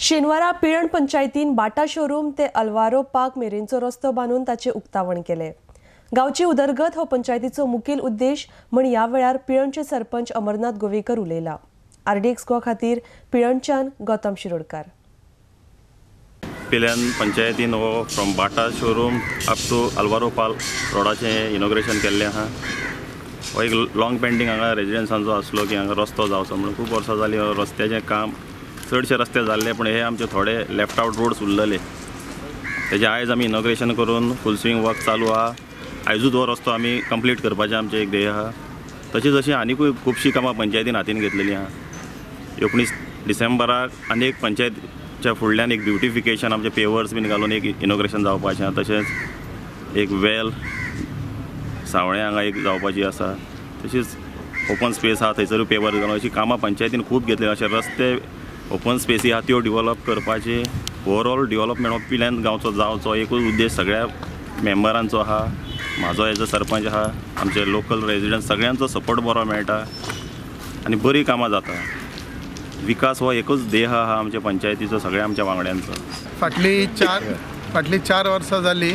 शेनवारा पिळर्ण पंचायतीन Bata showroom ते अल्वारो पार्क मेरेनचो रस्तो बांदून ताचें उक्तावण केलें. गांवची उदरगत हो पंचायतीचो मुखेल उद्देश म्हण ह्या वेळार पिळर्णचे सरपंच अमरनाथ गोवेकर उलयला. आरडीएक्स गोवा खातीर पिळर्णच्यान गौतम शिरोडकार. पिल्यान पंचायतीन हो from Bata showroom up to Alvaro Park रोडाचें इनॉग्रेशन केल्लें आहा. हो एक लॉंग पेंडींग हांगा रेजिडंट्सांचो आसलो की हांगा रस्तो जावचो म्हणून खूब वर्सां जालीं हो रस्त्याचें काम, चडशे रस्ते जाल्ले पूण हे आमचे थोडे लेफ्ट आवट रोड्स उरलेले. तेजें आयज आमी इनॉग्रेशन करून फूल स्विंग वर्क चालू आहा. आयजूच हो रस्तो आमी कंप्लीट करपाचें आमचें एक ध्येय आहा. तशीच अशीं आनिकूय खुबशीं कामां पंचायतीन हातीन घेतलेलीं आहा. 19 डिसेंबराक आनी एक पंचायतच्या फुडल्यान एक ब्युटिफिकेशन आमचे पेवर्स बीन घालून एक इनॉग्रेशन जावपाचें आहा. तशेंच एक वेल सावळें हांगा एक जावपाची आसा. तशीच ओपन स्पेस आहा थंयसरूय पेवर्स घालून अशीं कामां पंचायतीन खूब घेतली. अशे रस्ते ओपन स्पेसी आहा त्यो डिवॉलप करपाची, ओवरऑल डिवॉलपमेंट ऑफ पिल्यान गांवचो जावचो एकूच उद्देश सगळ्या मेंबरांचो आहा. म्हाजो एज अ सरपंच आहा, आमचे लोकल रेजिडंट सगळ्यांचो सपोर्ट बरो मेळटा आनी बरीं कामां जाता. विकास हो एकूच ध्येय आहा आमच्या पंचायतीचो, सगळ्या आमच्या वांगड्यांचो. फाटली 4 वर्सां जाली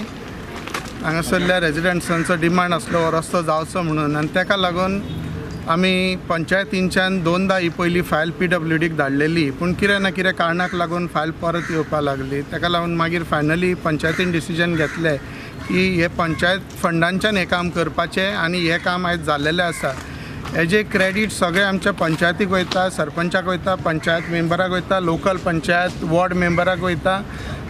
हांगासरल्या रेजिडंट्सांचो डिमांड आसलो हो रस्तो जावचो म्हणून, आनी ताका लागून आमी पंचायतींच्यान 2दा ही पयली फायल PWDक धाडलेली, पूण कितें ना कितें कारणाक लागून फायल परत येवपाक लागली. ताका लागून मागीर फायनली पंचायतीन डिसिजन घेतलें की हे पंचायत फंडांच्यान हें काम करपाचें आनी हें काम आयज जाल्लेलें आसा. हेजें क्रेडीट सगळें आमच्या पंचायतीक वयता, सरपंचाक वयता, पंचायत मेंबराक वयता, लोकल पंचायत वॉर्ड मेंबराक वयता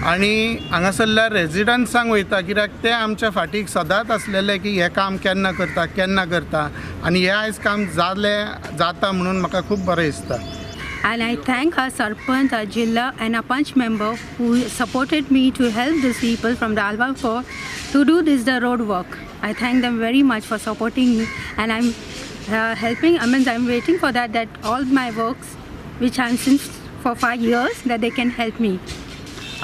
आनी हांगासरल्या रेजिडंट्सांक वयता, कित्याक ते आमच्या फाटीक सदांच आसलेले की हें काम केन्ना करता केन्ना करता, आनी हें आयज काम जालें जाता म्हणून म्हाका खूब बरें दिसता. And I thank our sarpanch, our jilla and our panch member who supported me to help these people from the Alvaro Park to do this the road work. I thank them very much for supporting me, and I'm helping. I mean, I'm waiting for that all my works which I'm since for 5 years that they can help me.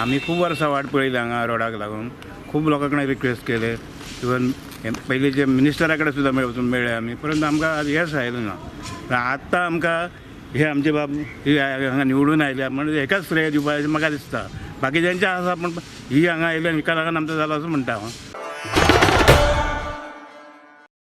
आमी खूब वर्सां वाट पळयली हांगा रोडाक लागून, खूब लोकां कडेन रिक्वेस्ट केले, इवन पयलींचे मिनिस्टरा कडेन सुद्दां वचून मेळ्ळे आमी, परंतु आमकां येस आयलें ना. आतां आमकां हे आमचे बाब हांगा निवडून आयल्या म्हणजे एकाच श्रेय दिवपाचें म्हाका दिसता. बाकीच्यांचें आसा पूण ही हांगा आयल्या हिका लागून आमचो जालो असो म्हणटा हांव.